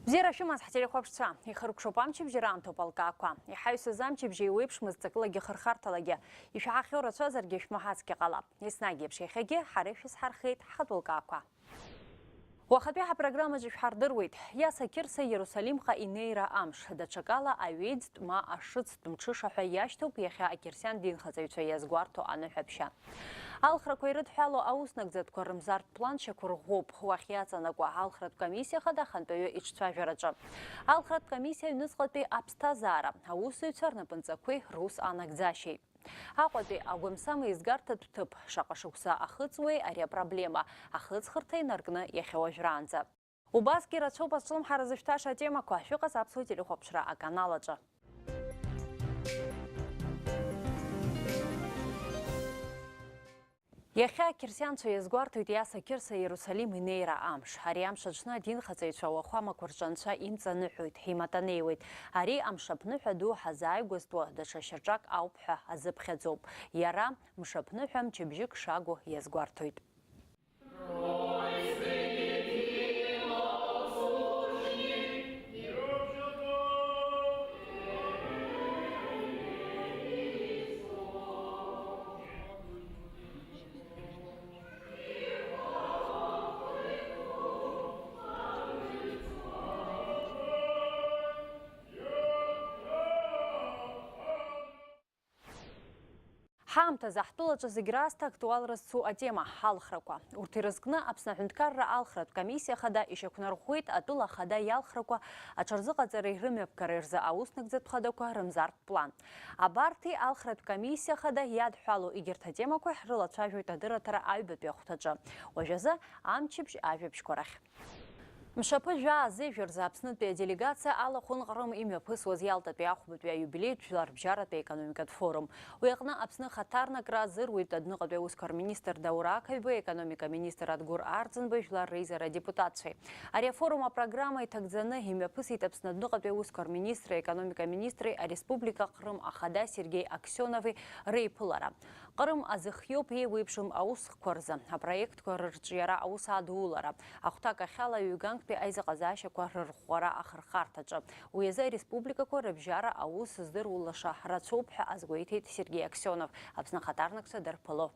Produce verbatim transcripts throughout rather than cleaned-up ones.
Бзиара шәымаз, ҳтелехәаԥшцәа! Ихыркәшоуп амчыбжь, раамҭоуп алкаақәа. Иҳаҩсыз амчыбжьы еиуеиԥшмызт ҵакылагьы хырхарҭалагьы. Ишәаҳахьоу рацәазаргьы шәмаҳацгьы ҟалап. Еснагь еиԥш, иахьагьы ҳара ишәызҳархеит ҳхатәы лкаақәа. Уахатәи ҳапрограммаҿы шәҳардыруеит, Иаса Қьырса Иерусалимҟа инеира амш, даҽакала аҩеиӡтә ма ашыцтә мҽыша ҳәа иашьҭоуп иахьа ақьырсиан динхаҵаҩцәа иазгәарҭо аныҳәаԥшьа. Алхрақәа ирыдҳәалоу ауснагӡатәқәа рымзартә план шьақәырӷәӷәоуп, уахь иаҵанакуа алхратә комиссиа хада ахантәаҩы иҿцәажәараҿы. Алхратә комиссиа аҩныҵҟатәи аԥсҭазаара, аусзуҩцәа рнапынҵақәеи рус анагӡашьеи. Аҟәатәи агәамсам еизгарҭатә ҭыԥ, шаҟа шықәса ахыҵуеи ари апроблема, ахыҵхырҭа инаркны иахьа уажәраанӡа. Убасгьы рацәоуп азҿлымҳара зышәҭаша атемақәа, шәыҟаз аԥсуа телехәаԥшра аканал аҿы. Иахьа ақьырсианцәа иазгәарҭоит Иаса Қьырса Иерусалим инеира амш. Ари амш аҽны адинхаҵаҩцәа ауахәамақәа рҿы анцәа имҵаныҳәоит, иматанеиуеит. Ари амшаԥныҳәа ду ҳазааигәазтәу даҽа шьаҿак ауп ҳәа азыԥхьаӡоуп. Иара мшаԥныҳәа мчыбжьык шагу иазгәарҭоит. Ҳаамҭазы ҳтәылаҿы зегь раасҭа актуалра зцу атема, алхрақәа. Урҭ ирызкны Аԥсны Аҳәынҭқарра алхратә комиссиа хада ишьақәнарӷәӷәеит атәыла ахада иалхрақәа аҽарзыҟаҵареи рымҩаԥгареи рзы ауснагӡатә хадақәа рымзартә план. Абарҭи алхратә комиссиа хада иадҳәалоу егьырҭ атемақәа ҳрылацәажәоит адырраҭара аҩбатәи ахәҭаҿы. Уажәазы амчыбжь ажәабжьқәа рахь. Мшаԥы жәаа зежәа рзы Аԥснытәи аделегациа алахәын Ҟрым имҩаԥысуаз Иалтатәи ахәбатәи аиубилеитә жәларбжьаратәи аекономикатә форум. Уи аҟны Аԥсны хаҭарнакра азыруит адәныҟатәи аусқәа рминистр Даур Ақаҩбеи, аекономика министр Адгәыр Арӡынбеи, жәлар реизара адепутатцәеи. Ари афорум апрограмма иҭагӡаны имҩаԥысит Аԥсны адәныҟатәи аусқәа рминистри аекономика министри ареспублика Ҟрым ахада Сергеи Аксенови реиԥылара. Ҟрым азыхиоуп еиуеиԥшым аусқәа рзы апроектқәа рырҿиара, аус адулара, ахәҭакахьала ҩганктәи аизыҟазаашьақәа рырӷәӷәара ахырхарҭаҿы. Уи азы ареспубликақәа рыбжьара аус здыруа лаша рацәоуп ҳәа азгәеиҭеит Сергеи Аксенов, Аԥсны ахаҭарнакцәа дарԥыло.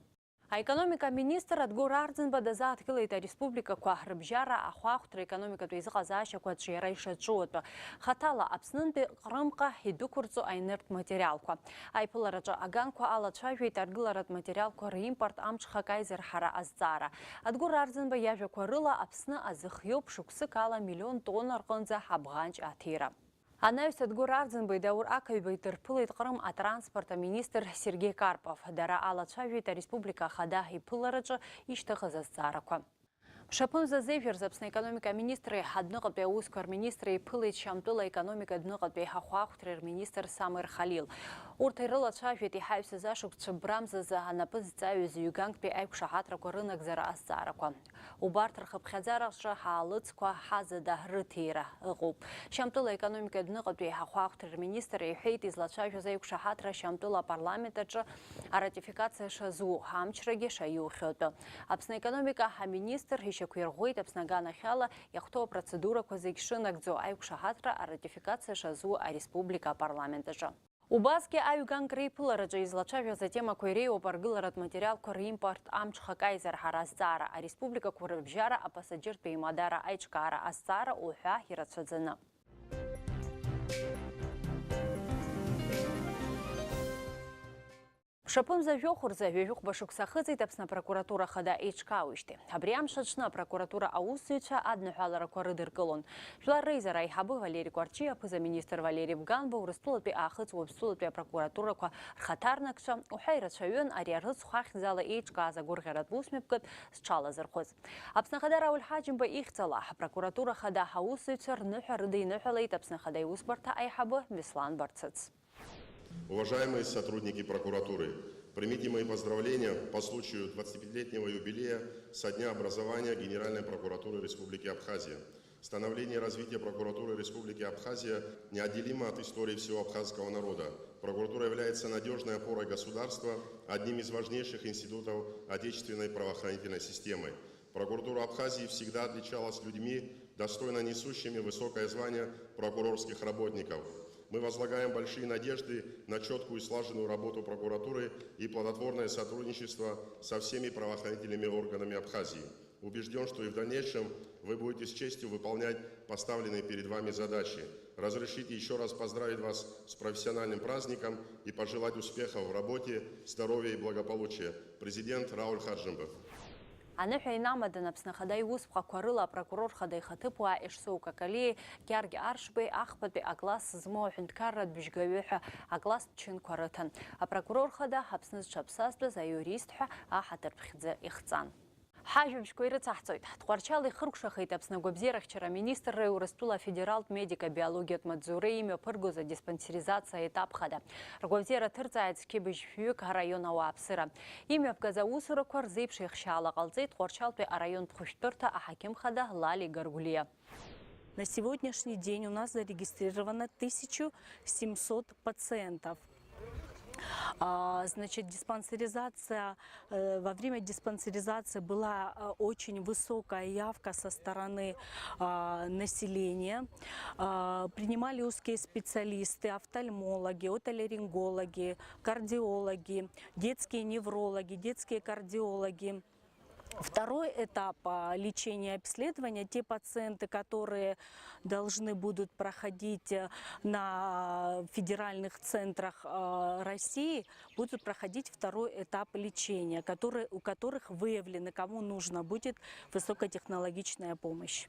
Аекономика аминистр Адгәыр Арӡынба дазааҭгылеит ареспубликақәа рыбжьара ахәаахәҭра економикатә еизыҟазаашьақәа аҿиара ишаҿу атәы. Хаҭала Аԥснынтәи Ҟрымҟа идәықәырҵо аинертә материалқәа. Аиԥылараҿы аганқәа алацәажәеит аргыларатә материалқәа римпорт амҽхак аизырҳара азҵаара. Адгәыр Арӡынба иажәақәа рыла, Аԥсны азыхиоуп шықәсык ала миллион тонна рҟынӡа абӷанҷ аҭира. Анаҩс Адгәыр Арӡынбеи Даур Ақаҩбеи дырԥылеит Ҟрым атранспорт аминистр Сергеи Карпов. Дара алацәажәеит ареспублика ахада иԥылараҿы ишьҭыхыз азҵаарақәа. Мшаԥымза зежәа рзы Аԥсны аекономика аминистри адәныҟатәи аусқәа рминистри иԥылеит Шьамтәыла аекономика адәныҟатәи ахәаахәҭреи рминистр Самир Халил. Урҭ ирылацәажәеит иҳаҩсыз ашықәсқәа брамзазы анапы зҵаҩыз ҩганктәи аиқәшаҳаҭрақәа рынагӡара азҵаарақәа. Убарҭ рхыԥхьаӡараҿы ҳаалыцқәа ҳазада рыҭира ыҟоуп. Шьамтәыла аекономика адәныҟатәи ахәаахәҭреи рминистр иҳәеит, излацәажәоз аиқәшаҳаҭра Шьамтәыла апарламент аҿы аратификациа шазу, амчрагьы шаиухьоу атәы. Аԥсны аекономика аминистр ишьақәирӷәӷәеит Аԥсны аганахьала иахәҭоу апроцедурақәа зегь шынагӡо аиқәшаҳаҭра аратификациа шазу ареспублика апарламент аҿы. Убасгьы аҩганк реиԥылараҿы излацәажәаз атемақәа иреиуоуп аргыларатә материалқәа римпорт амҽхак аизырҳара азҵаара, ареспубликақәа рыбжьара апасаџьыртә еимадара аиҿкаара азҵаара уҳәа ирацәаӡаны. Мшаԥымза жәохә рзы ҩажәихәба шықәса ахыҵит Аԥсны апрокуратура хада еиҿкаауеижьҭеи. Абри амш аҽны апрокуратура аусзуҩцәа адныҳәаларақәа рыдыркылон. Жәлар реизара аиҳабы Валери Кәарҷиа, аԥыза-министр Валери Бганба, Урыстәылатәи Аахыҵ Уаԥстәылатәи апрокуратурақәа рхаҭарнакцәа уҳәа ирацәаҩын ари арыцхә ахьӡала еиҿкааз агәырӷьаратә усмҩаԥгатә зҽалазырхәыз. Аԥсны Ахада Рауль Ҳаџьымба ихьӡала апрокуратура хада аусзуҩцәа рныҳәа рыдиныҳәалеит Аԥсны Ахада иусбарҭа аиҳабы Беслан Барцыц. Уважаемые сотрудники прокуратуры, примите мои поздравления по случаю двадцатипятилетнего юбилея со дня образования Генеральной прокуратуры Республики Абхазия. Становление и развитие прокуратуры Республики Абхазия неотделимо от истории всего абхазского народа. Прокуратура является надёжной опорой государства, одним из важнейших институтов отечественной правоохранительной системы. Прокуратура Абхазии всегда отличалась людьми, достойно несущими высокое звание прокурорских работников. Мы возлагаем большие надежды на четкую и слаженную работу прокуратуры и плодотворное сотрудничество со всеми правоохранительными органами Абхазии. Убежден, что и в дальнейшем вы будете с честью выполнять поставленные перед вами задачи. Разрешите еще раз поздравить вас с профессиональным праздником и пожелать успехов в работе, здоровья и благополучия. Президент Рауль Хаджимбов. Аныҳәа инамаданы Аԥсны Ахада иусԥҟақәа рыла апрокурор Хада ихаҭыԥуаа Ешсоу Какалиеи Георги Аршбеи ахԥатәи акласс змоу аҳәынҭқарратә бжьгаҩы ҳәа акласстә чынқәа рыҭан. Апрокурор Хада Аԥсны зҽаԥсазтәыз аиурист ҳәа аҳаҭыртә хьӡы ихҵан. Ҳажәабжьқәа ирыцаҳҵоит. Тҟәарчал ихыркәшахеит Аԥсны агәабзиарахьчара аминистрреи Урыстәыла афедералтә медико-биологиатә маҵзуреи имҩаԥыргоз адиспансеризациа аетап хада. Ргәабзиара ҭырҵааит зқьы быжь шәҩык араион ауааԥсыра. Имҩаԥгаз аусурақәа рзеиԥш еихшьаала ҟалҵеит Тҟәарчалтәи араионтә хәышәтәырҭа аҳақьым хада Лали Гаргәлиа. На сегодняшний день у нас зарегистрировано тысяча семьсот пациентов. А, значит, диспансеризация, э, во время диспансеризации была, э, очень высокая явка со стороны, а, населения. А, принимали узкие специалисты, офтальмологи, отоларингологи, кардиологи, детские неврологи, детские кардиологи. Второй этап, а, лечения и обследования, те пациенты, которые должны будут проходить, э, на федеральных центрах, э, России, будут проходить второй этап лечения, которые, у которых выявлено, кому нужна будет высокотехнологичная помощь.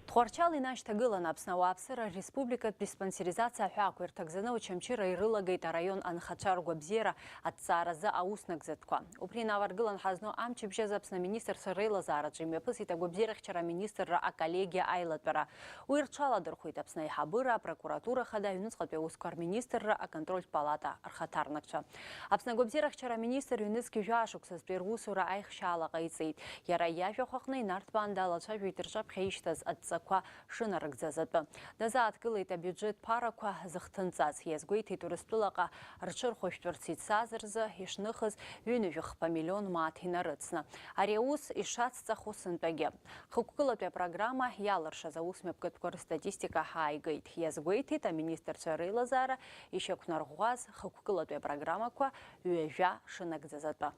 Тҟәарчал инашьҭагылан Аԥсны ауааԥсыра республикатә диспансеризациа аҳәаақәа ирҭагӡаны Очамчыра ирылагеит араион анхацәа ргәабзиара аҭҵааразы ауснагӡатәқәа. Убри инаваргылан ҳазну амчыбжьаз Аԥсны аминистрцәа реилазаараҿы имҩаԥысит агәабзиарахьчара аминистрра аколлегиа аилатәара. Уи рҽаладырхәит Аԥсны аиҳабыра, апрокуратура хада, аҩныҵҟатәи аусқәа рминистрра, аконтрольтә палата рхаҭарнакцәа. Аԥсны агәабзиарахьчара аминистр ҩнызқьи жәаа шықәсазтәи русура аихшьаала ҟаиҵеит. Иара иажәахә аҟны инарҭбаан далацәажәеит рҿаԥхьа ишьҭаз адҵақәа шынарыгӡаз атәы. Дазааҭгылеит абиуџьет ԥарақәа зыхҭынҵаз. Иазгәеиҭеит Урыстәылаҟа рҽырхәышәтәырц ицаз рзы ишныхыз ҩынҩажәи хԥа миллион мааҭ инарыцны. Ари аус ишацҵахо сынтәагьы. Хықәкылатәи апрограмма иалыршаз аус мҩаԥгатәқәа рыстатистика ҳааигеит. Иазгәеиҭеит аминистрцәа реилазаара ишьақәнарӷәӷәаз хықәкылатәи апрограммақәа ҩажәа шынагӡаз атәы.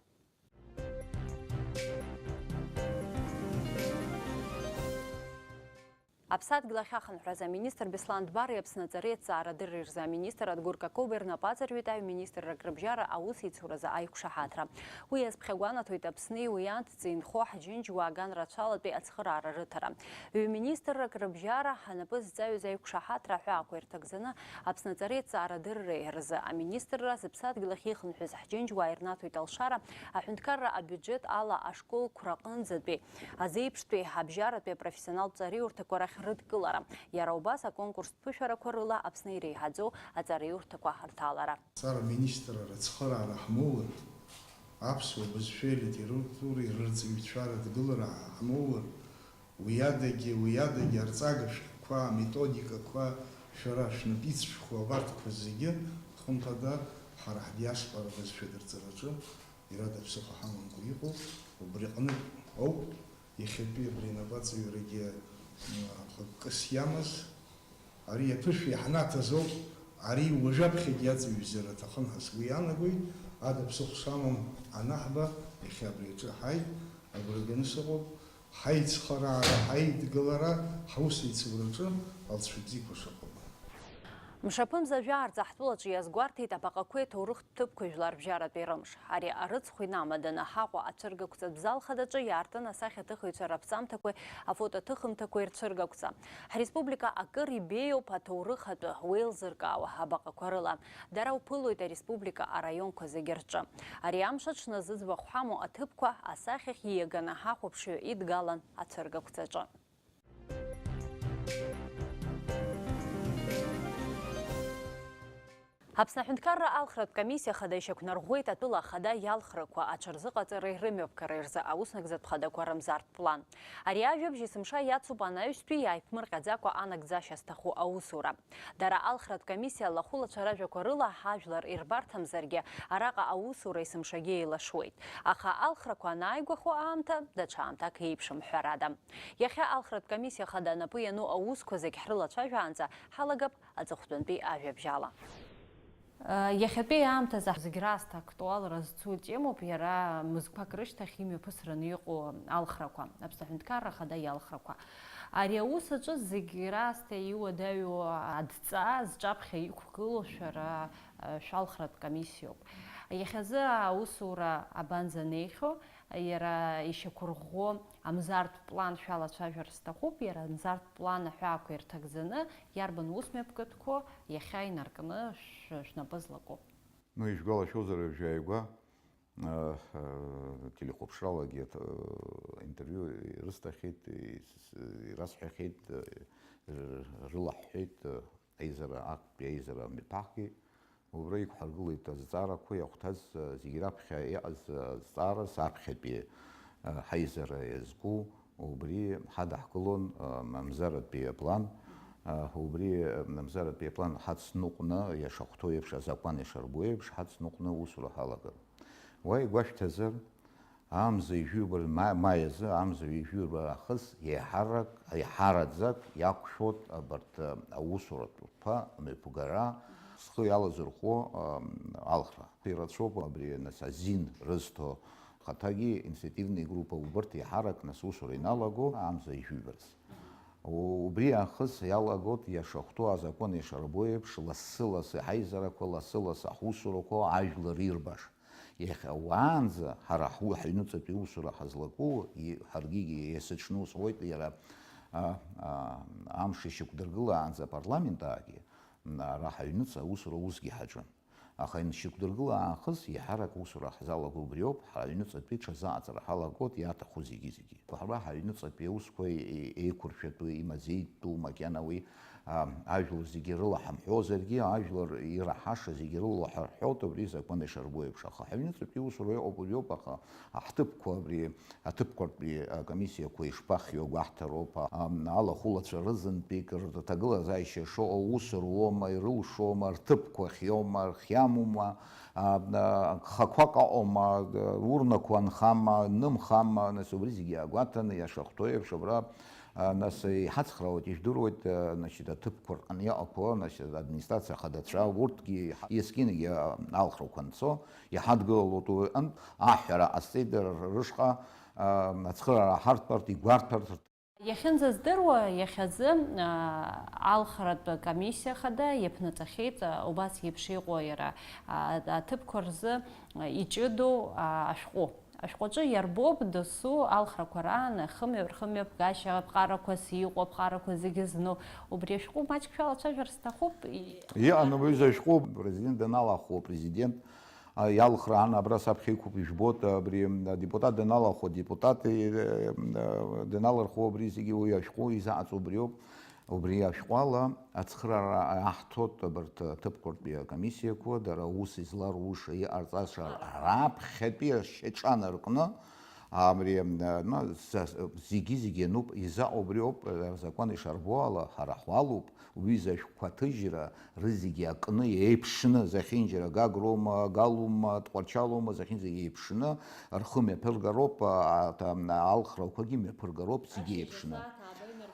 Аԥсадгьыл ахь ахынҳәраз аминистр Беслан Дбари Аԥсны аҵареи аҭҵаарадырреи рзы аминистр Адгәыр Какоба ирнапы аҵарҩит аҩ-министррак рыбжьара аус еицуразы аиқәшаҳаҭра. Уи азԥхьагәанаҭоит Аԥсни уи анҭҵеи инхо ҳџьынџьуаа аганрацәалатәи ацхыраара рыҭара. Ҩ-министррак рыбжьара анапы зҵаҩыз аиқәшаҳаҭра аҳәаақәа ирҭагӡаны Аԥсны аҵареи аҭҵаарадырреи рзы аминистрра зыԥсадгьыл ахь ихынҳәыз ҳџьынџьуаа ирнаҭоит алшара, аҳәынҭқарра абиуџьет ала ашколқәа рҟынӡатәи азеиԥштәи абжьаратәи апрофессионалтә ҵариурҭақәа рахь рыдкылара. Иара убас аконкурстә ԥышәарақәа рыла Аԥсны иреиҳаӡоу аҵариурҭақәа рҭалара. Ҵара министрра рыцхыраара ҳмоур, аԥсуа бызшәеи алитературеи рырҵаҩцәа рыдгылара ҳмоур, уи адагьы, уи адагьы арҵага шәҟәқәа, аметодикақәа шәара шәнапы ицәшәху абарҭқәа зегьы, хымԥада, ҳара ҳдиаспора абызшәа дырҵараҿы ирада ԥсыхәа ҳамамкәа иҟоуп, убри аҟнытә ауп иахьатәи абри анапаҵаҩрагьы, м, хықәкыс иамаз. Ари аԥышәа иаҳнаҭаз ауп, ари уажәаԥхьагьы иаҵаҩызар аҭахын ҳәа сгәы иаанагоит, ада ԥсыхәа шамам анаҳба, иахьа абри аҿы ҳааит, агәра ганы сыҟоуп, ҳаицхыраара, ҳаидгылара, ҳусеицураҿы алҵшәа бзиақәа шыҟоу. Мшаԥымза жәаарӡа ҳтәылаҿы иазгәарҭеит абаҟақәеи аҭоурыхтә ҭыԥқәеи жәларбжьаратәи рымш. Ари арыцхә инамаданы ҳаҟәа ацәыргақәҵатә зал хадаҿы иаартын асахьаҭыхыҩцәа раԥҵамҭақәеи афотоҭыхымҭақәеи рцәыргақәҵа. Ҳреспублика акыр ибеиоуп аҭоурых атәы уеилзыркаауа абаҟақәа рыла. Дара уԥылоит ареспублика араионқәа зегьы рҿы. Ари амш аҽны зыӡбахә ҳамоу аҭыԥқәа асахьахь ииаганы ҳахәаԥшҩы идгалан ацәыргақәҵаҿы. Аԥсны Аҳәынҭқарра алхратә комиссиа хада ишьақәнарӷәӷәеит атәыла ахада иалхрақәа аҽырзыҟаҵареи рымҩаԥгареи рзы ауснагӡатә хадақәа рымзартә план. Ари ажәабжь есымша иацуп анаҩстәи иааиԥмырҟьаӡакәа анагӡашьа зҭаху аусура. Дара алхратә комиссиа алахәылацәа ражәақәа рыла ҳажәлар ирбарҭамзаргьы, араҟа аусура есымшагьы еилашуеит. Аха алхрақәа анааигәахо аамҭа, даҽа аамҭак еиԥшым ҳәарада. Иахьа алхратә комиссиа хада анапы иану аусқәа зегь ҳрылацәажәаанӡа ҳалагап аҵыхәтәантәи ажәабжьала. Иахьатәи аамҭазы зегь раасҭа актуалра зцу темоуп иара мызқәак рышьҭахь имҩаԥысраны иҟоу алхрақәа, Аԥсны Аҳәынҭқарра Ахада иалхрақәа. Ари аус аҿы зегь раасҭа иуадаҩу адҵа зҿаԥхьа иқәгылоу шәара, шәалхратә комиссиоуп. Иахьазы аусура абанӡанеихьоу, иара ишьақәырӷәӷәо амзартә план шәалацәажәар сҭахуп, иара амзартә план аҳәаақәа ирҭагӡаны, иарбан усмҩаԥгатәқәоу иахьа инаркны шә-, шәнапы злаку. Ну, ишәгәалашәозар, ҩажәа ааигәа, э, э, телехәаԥшралагьы, э, интервиу ирысҭахьеит, ис-, ирасҳәахьеит, э, рылаҳҳәеит, э, аизара актәи аизара мҩаԥаҳгеит. Убра иқәҳаргылеит азҵаарақәа иахәҭаз, э, зегь раԥхьа иҟаз, э, азҵаараз аԥхьатәи, э, ҳаизара иазку, убри ҳадаҳкылон, э, мамзаратәи аплан, э, убри, э, мамзаратәи аплан ҳацныҟәны, иашахәҭоу еиԥш, азакәан ишарбо еиԥш, ҳацныҟәны аусура ҳалагар. Уа игәашәҭазар, амза ижәибар ма-, маи азы, амза ижәибар аахыс, еиҳарак, еиҳараӡак иақәшәоит абарҭ, э, аусуратә ԥа мҩаԥгара зхы иалазырхәо, ам, алхра. Ирацәоуп абри, нас, азин рызҭо хаҭагьы инициативный группа убарҭ еиҳарак, нас, усура иналаго амза ижәибарц. У-, убри аахыс иалагоит иашахәҭоу азакәан ишарбо еиԥш, лассы-лассы ҳаизарақәа, лассы-лассы ҳусурақәа ажәлар ирбаша. Иахьа уаанӡа ҳара ҳу-, ҳаҩныҵатәи усура ҳазлаку, и-, ҳаргьы есыҽны усҟоит иара, а, а, амш ишьақәдыргылаанӡа апарламентаагьы, ара ҳаҩныҵа аусура усгьы ҳаҿын. Аха иншьақәдыргыла аахыс иаҳарак аусура ҳзалаго убриоуп, ҳаҩныҵатәи ҽазы аҵара ҳалагоит иаҭаху зегьы-зегьы. Ҳара ҳаҩныҵатәи аусқәа е-, еиқәыршәатәу, имазеитәу макьана уи, а, ажәлар зегьы рыла ҳамҳәозаргьы, ажәлар ираҳаша зегьы рыла ҳарҳәоит, абри закәан ишарбо еиԥш. Аха ҳаҩныҵатәи усура иҟоуп, убриоуп, аха ҳҭыԥқәа абри, аҭыԥқәартәи акомиссиақәа ишԥахиоу гәаҳҭароуп, а, алахәылацәа рызынтәык рҭагылазаашьа шыҟоу аус руоума, ирылшома, рҭыԥқәа хиоума, рхиамума, а, а, гхақәак аҟоума, урнақәа нхама, нымхама, нас убри зегьы иаагәаҭаны иашахәҭоу еиԥш абра, а, нас иҳацхраауеит, ижәдыруеит, а, значит, аҭыԥқәа рҟны иҟақәоу, значит, администрациа ахадацәа, урҭгьы иаҳ-, есқьынагьы, а, алхрақәа анцо, иҳадгылалоит уи аҟынтә, аҳәара ҟасҵеит дара рышҟа, а, ацхыраара ҳарҭбарҭ, игәарҭарц. Иахьынӡаздыруа, иахьазы, аа, алхратә комиссиа хада иаԥнаҵахьеит, аа, убас еиԥш иҟоу иара, аа, аҭыԥқәа рзы, аа, иҷыдоу, аа, ашәҟәы. Ашәҟәаҿы иарбоуп досу алхрақәа раан ахымҩаԥ-, рхымҩаԥгашьа, аԥҟарақәас иҟоу аԥҟарақәа зегьы зну. Убри ашәҟәы маҷк шәалацәажәар сҭахуп. И- Иҟан абри зашәҟәы, президент даналахәуа, президент а, иалхраан, абра саԥхьа иқәуп, ижәбоит, абри, м, адепутат даналахәу, адепутат, э, э, даналырхуа, абри зегьы уи ашәҟәы изаҟаҵо убриоуп. Убри ашәҟәы ала ацхыраара аҳҭоит абарҭ аҭыԥқәартәи акомиссиақәа, дара аус изларуша, иҟарҵаша раԥхьатәи ашьаҿа наркны, абри, м, на, за-, зегьы-зегьы иануп, изаҟа убриоуп, э, азакәан ишарбо ала, ҳара ҳуалуп, уи зашәҟәқәа аҭыжьра, рызегьы акны еиԥшны, зехьынџьара Гагроума, Галума, Тҟәарчалума, зехьынџьара еиԥшны, рхы мҩаԥыргароуп, а, а, алхрақәагьы мҩаԥыргароуп, зегьы еиԥшны.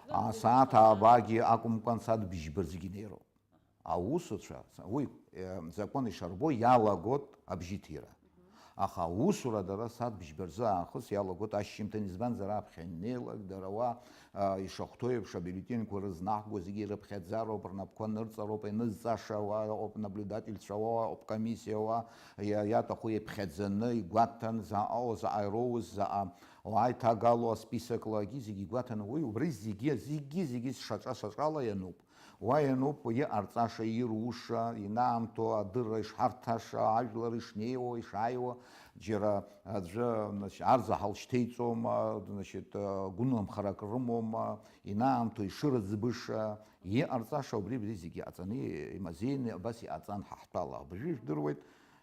Асааҭ аабагьы акәымкәан, сааҭ бжьба рзгьы инеироуп. Аусуцәа, уи, э, закәан ишарбо, иалагоит абжьыҭира. Аха аусура дара сааҭ бжьба рзы аахыс иалагоит ашьжьымҭан, избанзар, аԥхьа иннеилак, дара уа, а, ишахәҭоу еиԥш, абюллетеньқәа рызнаҳго зегьы ирыԥхьаӡароуп, рнапқәа нырҵароуп, ианызҵаша уа ыҟоуп, наблюдательцәа уа ыҟоуп, комиссиа уа, иа-, иаҭаху иаԥхьаӡаны, игәаҭан, заҟа, заҟа ироуз, заҟа уа иҭагало асписоклагьы зегьы игәаҭаны, уи убри зегьы, зегьы, зегьы шаҿа-шаҿала иануп. Уа иануп иҟарҵаша, ируша, инаамҭоу адырра ишҳарҭаша, ажәлар ишнеиуа, ишааиуа, џьара аӡәы, значит, арзаҳал шьҭеиҵома, значит, гәынамхарак рымоума, инаамҭоу ишырыӡбыша, иҟарҵаша убри, убри зегьы иҟаҵаны, имазеины абас иҟаҵан ҳа ҳтәала. Абыржәы ижәдыруеит,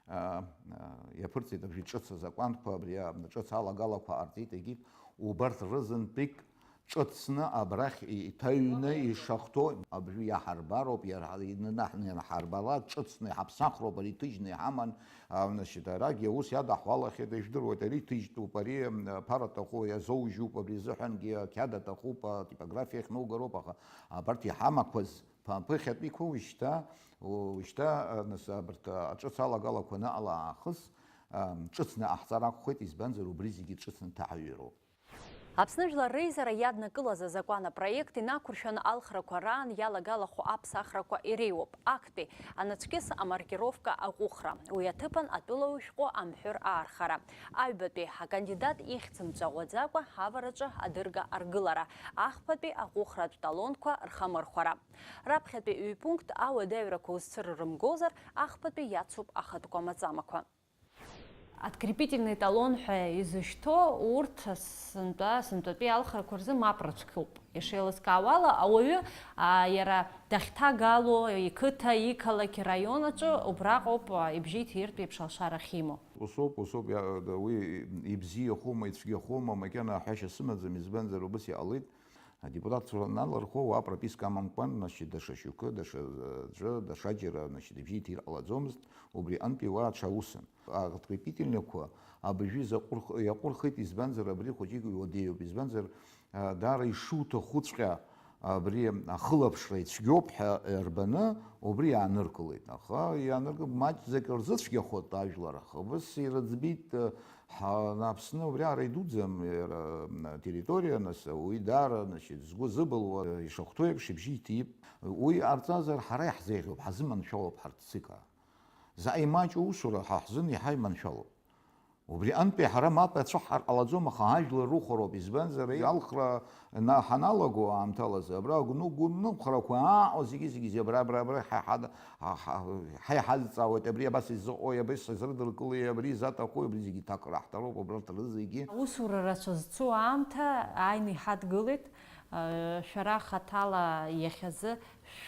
а, а, иаԥырҵеит абри ҿыц азакәанқәа, абри, а, ҿыц алагалақәа ҟарҵеит, егьит, убарҭ рызынтәык ҿыцны абрахь иҭаҩны ишахәҭоу, абри иаҳарбароуп, иара, инаҳ-, иаҳарбала, ҿыцны иҳаԥсахроуп, ари ҭыжьны иҳаман, а, значит, арагьы аус иадаҳуалахьеит, ижәдыруеит, ари ҭыжьтәуп, ари, м, ԥара аҭаху, иазоужьуп, абри азыҳәангьы ақьаад аҭахуп, атипографиа ахьнугароуп, аха абарҭ иҳамақәаз, ԥа-, ԥыхьатәиқәа уажәшьҭа, уажәшьҭа, а, нас, абарҭ, а, аҿыц алагалақәа аныҟала аахыс, а, ҿыцны ҟаҳҵар акәхеит, избанзар, убри зегьы ҿыцны ҭаҳаҩыроуп. Аԥсны Жәлар Реизара иаднакылаз азакәан апроект инақәыршәаны алхрақәа раан иалагалахо аԥсахрақәа иреиуоуп, актәи анацәкьыс амаркировка аҟәыхра, уи аҭыԥан атәылауаҩ шәҟәы амҳәыр аархара, аҩбатәи акандидат ихьӡ мҵәаӷәаӡакәа авараҿы адырга аргылара, ахԥатәи аҟәыхратә талонқәа рхамырхәара. Раԥхьатәи ҩ-пункт ауадаҩрақәа узцәыррымгозар, ахԥатәи иацуп ахатәқәа маҵамақәа. Открепительный талон ҳәа изышьҭоу урҭ сынтәа, сынтәатәи алхрақәа рзы мап рыцәгьоуп. Ишеилыскаауала, ауаҩы, а, иара дахьҭагало, иқыҭа, иқалақь, ираион аҿы убраҟоуп, а, ибжьы иҭиртә еиԥш алшара ахьимоу. Усоуп, усоуп, иа-, да, уи ибзиахоума, ицәгьахоума, макьана ҳәашьа сымаӡам, избанзар, убыс иҟалеит. Адепутатцәа аналырхуа, уа прописка амамкәан, значит, даҽа шьоукы, даҽа, э, ӡәы, даҽаџьара, значит, ибжьы иҭир ҟалаӡомызт, убри антәи уа аҽа усын. Аподкрепительнақәа абыржәы изаҟәырх-, иаҟәырхит, избанзар, абри хәыҷык иуадаҩуп, избанзар, а, даара ишуҭахуҵәҟьа абри ахылаԥшра ицәгьоуп ҳәа рбаны, убри иааныркылеит. Аха иааныркы-, маҷӡак рзыцәгьахоит ажәлар, аха убыс ирыӡбеит, а, ҳа-, Аԥсны убриаҟара идуӡӡам, иара, м, атерриториа, нас, уи даара, значит, згәы зыбылуа, ишахәҭоу еиԥш, ибжьы иҭип. Уи ҟарҵазар, ҳара иаҳзеиӷьуп, ҳазыманшәалоуп ҳарҭ ЦИК-а. Заҟа имаҷу усура ҳа ҳзын иаҳа иманшәалоуп. Убри антәи ҳара мап ацәыҳҳар ҟалаӡом, аха ажәлар рыхәароуп, избанзар, алхра на-, ҳаналаго аамҭалазы, абра гәны-, гәынымхәрақәа ааҟоу зегьы-зегьы абра, абра, абра ҳа-, ҳа-, ҳа-, ҳа-, ҳа иҳазҵаауеит, абри абас изыҟои, абри сызрыдыркылеи, абри изаҭахуи, абри зегьы ҭак раҳҭароуп, убарҭ рызегьы. Аусура рацәа зцу аамҭа ааины иҳадгылеит, э, шәара хаҭала иахьазы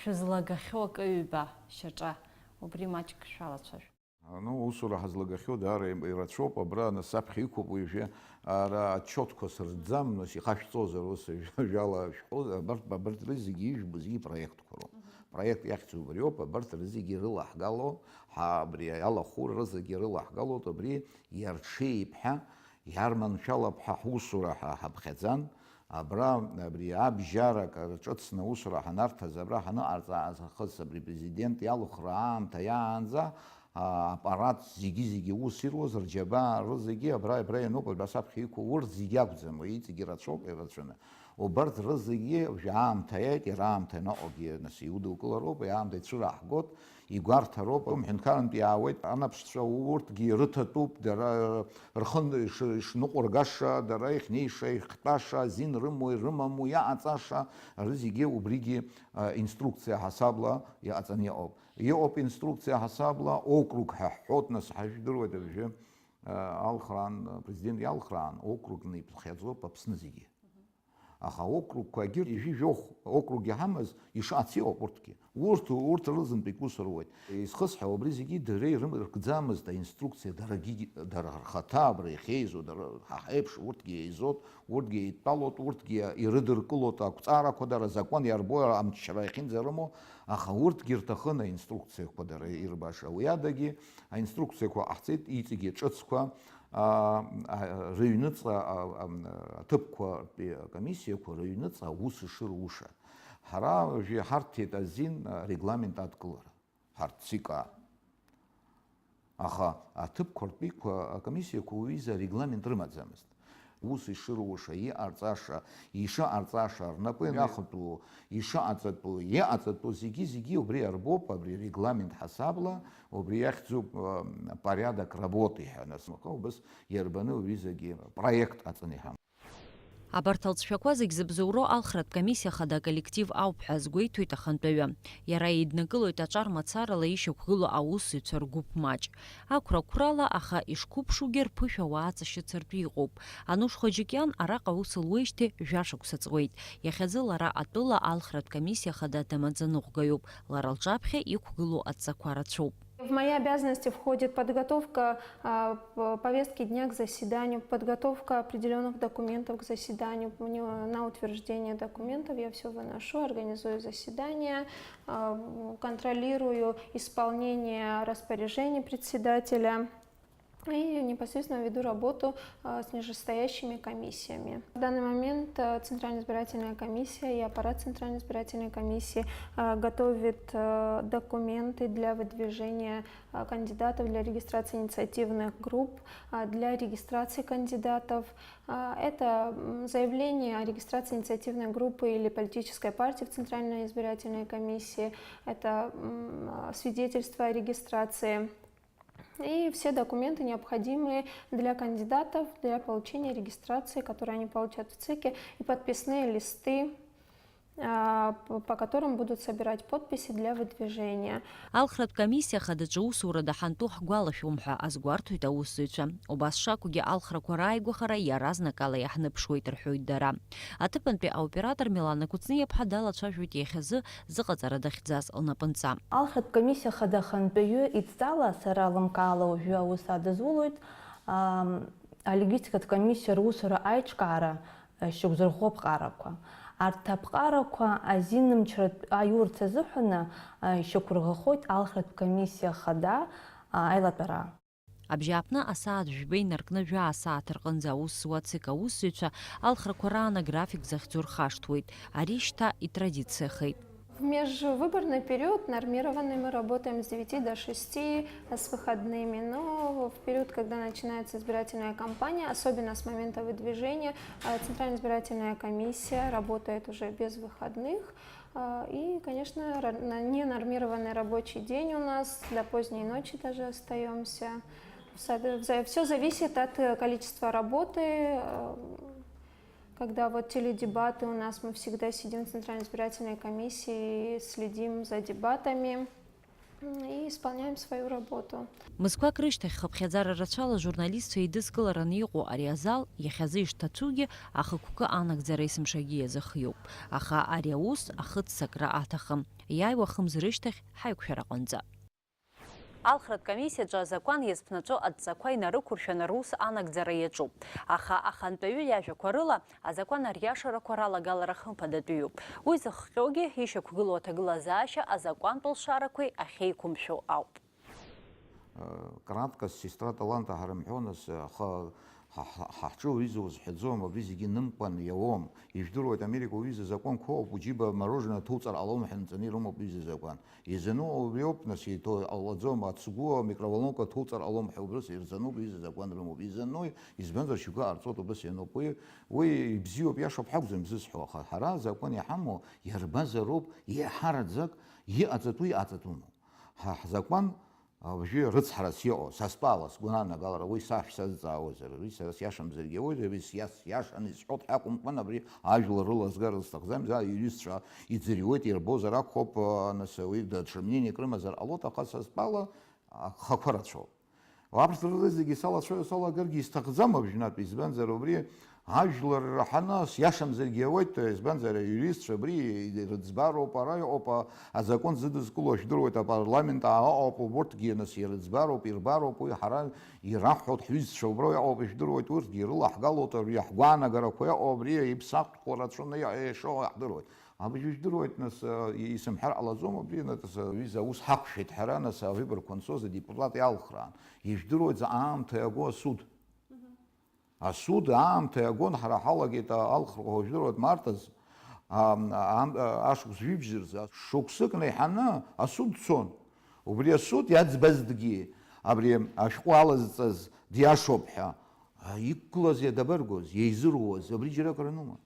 шәызлагахьоу акы-ҩба шьаҿа, убри маҷк шәалацәажәа. Ну, усура ҳазлагахьоу даара ирацәоуп, абра, нас, саԥхьа иқәуп уажәы, ара отчетқәа сырӡам, нас, ихашәҵозар, ус, жәала шәҟәы, абарҭ, абарҭ рызегьы ижәбо зегьы проектқәа роуп. Проект иахьӡу убриоуп, абарҭ рызегьы ирылаҳгало, ҳа, абри алахәыра рызегьы ирылаҳгалоит, абри иарҽеип ҳәа, иарманшәалап ҳәа ҳусура ҳа ҳаԥхьаӡан, абра, абри абжьарак рҿыцны аусура ҳанарҭаз, абра ҳаныҟарҵаз ахыс абри президент иалхра аамҭа иаанӡа, а, аппарат зегьы-зегьы ус ируаз, рџьабаа рызегьы абра, абра иануп, абра саԥхьа иқәу урҭ зегьы акәӡам, уи иҵегьы рацәоуп ирацәаны. Убарҭ рызегьы уажәы аамҭа иааит, иара аамҭа наҟгьы, нас, иудылкылароуп, уи аамҭа ицәыраҳгоит, игәарҭароуп, ҳәынҭқарантә иаауеит, анаԥшцәа урҭгьы ирыҭатәуп, дара рхы иш-, ишныҟәыргаша, дара ихьнеиша, ихтәаша, азин рымоу, ирымаму, иаҟаҵаша, ари зегьы убригьы, а, инструкциа ҳасабла иҟаҵаны иҟоуп. Иҟоуп инструкциа ҳасабла, округ ҳәа ҳҳәоит, нас, ҳажәдыруеит абжьы, а, алхраан, апрезидент иалхраан, округны иԥхьаӡоуп Аԥсны зегьы. Аха аокругқәа егьырҭ ҩажәи жәохә округ иҳамаз ишац иҟоуп урҭгьы. Урҭ, урҭ рызынтәык ус руеит. Изхысҳәаау абри зегьы дара ирымаркӡамызт аинструкциа, дарагьы, дара рхаҭа абра иахьеизо, дара ҳа ҳаиԥш урҭгьы еизоит, урҭгьы еидтәалоит, урҭгьы ирыдыркылоит ақәҵарақәа, дара азакәан иарбоу амчра иахьынӡарымоу, аха урҭгьы рҭахын аинструкциақәа дара ирбаша. Уи адагьы аинструкциақәа ҟаҳҵеит, иҵегьы ҿыцқәа, а, а, рыҩныҵҟа, а, а, аҭыԥқәа ртәи акомиссиақәа рыҩныҵҟа аус ишыруша. Ҳара уажәы иҳарҭеит азин, а, регламент адкылара, ҳарҭ ЦИК-а. Аха аҭыԥқәа ртәиқәа, акомиссиақәа уи изы арегламент рымаӡамызт. Ус ишыруша, иҟарҵаша, ишыҟарҵаша, рнапы иахатәу, ишыҟаҵатәу, иҟаҵатәу зегьы-зегьы убри арбоуп, абри арегламент ҳасабла, убри иахьӡуп, э, порядок работы ҳәа, нас, убыс иарбаны уи зегьы проект аҵаны иҳамоу. Абарҭ алҵшәақәа зегь зыбзоуроу алхратә комиссиа хада аколлектив ауп ҳәа азгәеиҭоит ахантәаҩы. Иара еиднакылоит аҿар мацарала ишьақәгылоу аусзуҩцәа ргәыԥ маҷ. Ақәра-қәрала, аха ишқәыԥшугьы рԥышәа уааҵашьыцыртә иҟоуп. Ануш Хоџьықьиан араҟа аус луеижьҭеи жәашықәса ҵуеит. Иахьазы лара атәыла алхратә комиссиа хада дамаӡаныҟәгаҩуп. Лара лҿаԥхьа иқәгылоу адҵақәа рацәоуп. В мои обязанности входит подготовка, а, п-, повестки дня к заседанию, подготовка определённых документов к заседанию, у него на утверждение документов я всё выношу, организую заседание, а, м, контролирую исполнение распоряжений председателя и непосредственно веду работу, а, с нижестоящими комиссиями. В данный момент, а, Центральная избирательная комиссия и аппарат Центральной избирательной комиссии, а, готовит, а, документы для выдвижения, а, кандидатов, для регистрации инициативных групп, а, для регистрации кандидатов. А, это, м, заявление о регистрации инициативной группы или политической партии в Центральной избирательной комиссии, это, м, а, свидетельство о регистрации. И все документы, необходимые для кандидатов, для получения регистрации, которые они получат в ЦИКе, и подписные листы, а, п-, по которым будут собирать подписи для выдвижения. Алхратә комиссиа хадаҿы усурада ҳантәу ҳгәалашәом ҳәа азгәарҭоит аусзуҩцәа. Убас шакәгьы алхрақәа рааигәахара иаразнакала иаҳныԥшуеит, рҳәоит дара. Аҭыԥантәи аоператор Милана Кәыҵниаԥҳа далацәажәоит иахьазы зыҟаҵара дахьӡаз лнапынҵа. Алхратә комиссиа хада ахантәаҩы идҵала, сара лымкаала уажәы аус адызулоит, ам, алингвистикатә комиссиа русура аиҿкаара, э, шьақәзырӷәӷәо аԥҟарақәа. Арҭ аԥҟарақәа азинмчратә аиурц азыҳәаны, э, ишьақәырӷәӷәоит алхратә комиссиа хада, а, аилатәара. Абжьааԥны асааҭ жәба инаркны жәаа сааҭ рҟынӡа аус зуа ЦИК аусзуҩцәа алхрақәа раан аграфик захьӡу рхашҭуеит. Ари шьҭа итрадициахеит. В межвыборный период нормированный мы работаем с девяти до шести, с выходными, но в период, когда начинается избирательная кампания, особенно с момента выдвижения, э, Центральная избирательная комиссия работает уже без выходных. А, и, конечно, ра-, на-, ненормированный рабочий день у нас, до поздней ночи даже остаёмся. Всё зависит от, э, количества работы. Э, когда вот теледебаты у нас, мы всегда сидим в Центральной избирательной комиссии, следим за дебатами, м, и исполняем свою работу. Мызқәак рышьҭахь хыԥхьаӡара рацәала журналистцәа еидызкылараны иҟоу ари азал, иахьазы ишҭацәугьы, ахықәкы анагӡара есымшагьы иазыхиоуп. Аха ари аус ахыццакра аҭахым. Иааиуа хымз рышьҭахь ҳаиқәшәара аҟынӡа. Алхратә комиссиаҿы азакәан иазԥнаҵәо адҵақәа инарықәыршәаны рус анагӡара иаҿуп. Аха ахантәаҩы иажәақәа рыла, азакәан ариашарақәа ралагалара хымԥадатәиуп. Уи зыхҟьогьы ишьақәгылоу аҭагылазаашьа азакәантә лшарақәеи ахьеиқәымшәо ауп. Краткость, сестра таланта ҳара ҳамҳәо, нас, аха ҳа-, ҳа-, ҳа ҳҿы уаҩы изузҳәаӡом, абри зегьы нымкәан иауам. Ижәдыруеит, Америка уаҩы изы азакәанқәоуп, уи џьыба мороженое ҭуҵар ҟалом ҳәа нҵаны ирымоуп уи изы азакәан. Изану убриоуп, нас, иҭо-, ҟалаӡом, ацгәы амикроволновка ҭуҵар ҟалом ҳәа убрыс ирзануп, уи изы азакәан рымоуп. Изануи, избанзар, шьоукы ҟарҵоит убыс иануп. Уи, уи ибзиоуп, иашоуп ҳакәӡам зысҳәо, аха ҳара азакәан иҳамоу иарбазароуп, еиҳараӡак иҟаҵатәу иҟаҵатәума? Ҳа ҳзакәан, а, уажәы рыцҳарас иҟоу, са стәала, сгәы анагалара, уи сашә сазҵаауазар, уи сара сиашамзаргьы ауеит, уи сиас-, сиашаны исҳәоит ҳәа акәымкәан, абри ажәлар рыла згар сҭахӡам, за иҩызцәа иӡырҩуеит, ирбозар акәхап, а, нас, уи даҽа мнениак рымазар ҟалоит, аха са стәала, а, хақәа рацәоуп. Абарҭ рыла зегьы салацәажәо салагаргьы исҭахӡам абжьнатә, избанзар, убри ажәлар раҳаны, сиашамзаргьы ауеит, избанзар, аиуристцәа абри ирыӡбароуп, ара иҟоуп, а-, азакәан зыдызкыло, ижәдыруеит, апарламент аҟоуп, убурҭгьы, нас, ирыӡбароуп, ирбароуп, уи ҳара ираҳҳәоит, ҳҩызцәа убра иҟоуп, ижәдыруеит, урҭгьы ирылаҳгалоит, абри ҳгәаанагарақәа иҟоуп, абри иԥсахтәқәа рацәаны иа-, ишыҟоу иаҳдыруеит. Абыржәы ижәдыруеит, нас, а, исымҳәар ҟалаӡом, абри, нас, аҩыза аус ҳақәшәеит ҳара, нас, авыборқәа анцоз адепутат иалхраан. Ижәдыруеит, за аамҭа иаго асуд. Асуд аамҭа иагон, ҳара ҳалагеит алхрақәа жәдыруеит март азы, ам, ам, ашықәс жәибжь рзы, шықәсык наиҳаны асуд цон. Убри асуд иаӡбазҭгьы, абри ашәҟәы алазҵаз диашоуп ҳәа, а, иқәгылаз иадабаргоз, иеизыруаз, абри џьара акранума?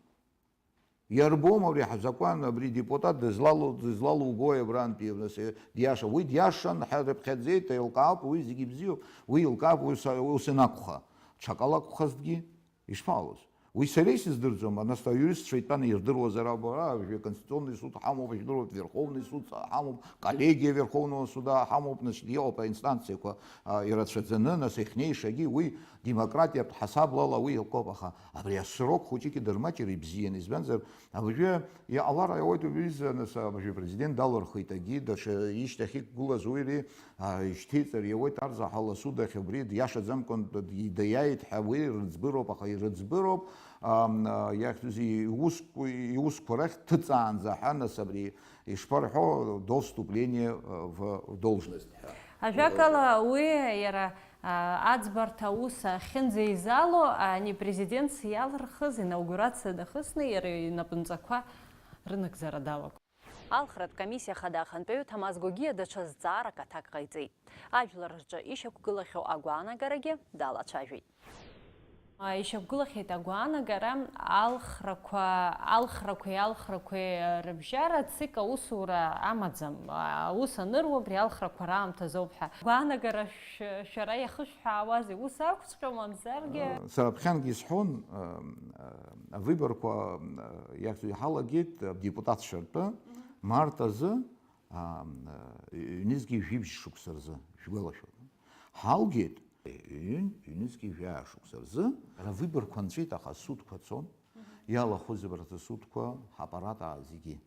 Иарбоума абри ҳзакәан, абри депутат дызлалу-, дызлалугои абрантәи, нас, диаша? Уи диашан, ҳәа рыԥхьаӡеит, еилкаауп, уи зегьы бзиоуп, уи еилкаауп, ус, ус ианакәха. Ҽакала акәхазҭгьы, ишԥаҟалоз? Уи сара исыздырӡом, нас аиуристцәа итәаны ирдыруазар акәу, ара абыржәы Конституционный суд ҳамоуп, ижәдыруеит, Верховный суд ҳамоуп, коллегия Верховного суда ҳамоуп, значит, иҟоуп аинстанциақәа, а, ирацәаӡаны, нас иахьнеишагьы уи демократиатә ҳасаблала уи акоуп, аха абри асрок хәыҷык идырмаҷыр ибзиан, избанзар, абыржәы иҟалар ауеит убри изы, нас абыржәы апрезидент далырхит, егьи даҽа ишьҭахь иқәгылаз уи ри-, А, ишьҭеиҵар иауеит, арзаҳал асудахь убри диашаӡамкәан д-, д-, даиааит ҳәа уи рыӡбыроуп, аха ирыӡбыроуп, ам, а, иахьӡузеи, иусқәа, иусқәа рахь дҭыҵаанӡа ҳәа, нас абри ишԥарҳәо, до вступления, а, в должность ҳәа. Ажәакала, уи иара, а, аӡбарҭа аус ахьынӡеизало, ани президентс иалырхыз инаугурациа дахысны иара инапынҵақәа рынагӡара далагон. Алхратә комиссиа хада ахантәаҩы Ҭамаз Гогиа даҽа зҵаарак аҭак ҟаиҵеит. Ажәлар рҿы ишьақәгылахьоу агәаанагарагьы далацәажәеит. Ишьақәгылахьеит агәаанагара, алхрақәа, алхрақәеи алхрақәеи рыбжьара ЦИК аусура амаӡам. Аус аныруа абри алхрақәа раамҭазоуп ҳәа. Агәаанагара шә-, шәара иахышәҳәаауазеи? Ус акәҵәҟьоу, мамзаргьы? Сара ԥхьангьы исҳәон, а, а, авыборқәа, а, иахьӡу иҳалагеит адепутатцәа ртәы, март азы, а, ҩнызқьи жәибжь шықәса рзы, шәгәалашәоит. Ҳалгеит, ҩын, ҩнызқьи жәаа шықәса рзы, ара авыборқәа нҵәеит, аха асудқәа цон, иалахәыз абарҭ асудқәа, ҳаппарат, аа, зегьы.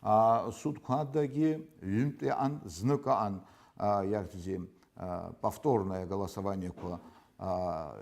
А, асудқәа адагьы ҩынтә иҟан, знык ыҟан, а, иахьӡузеи, а, повторное голосованиеқәа, а,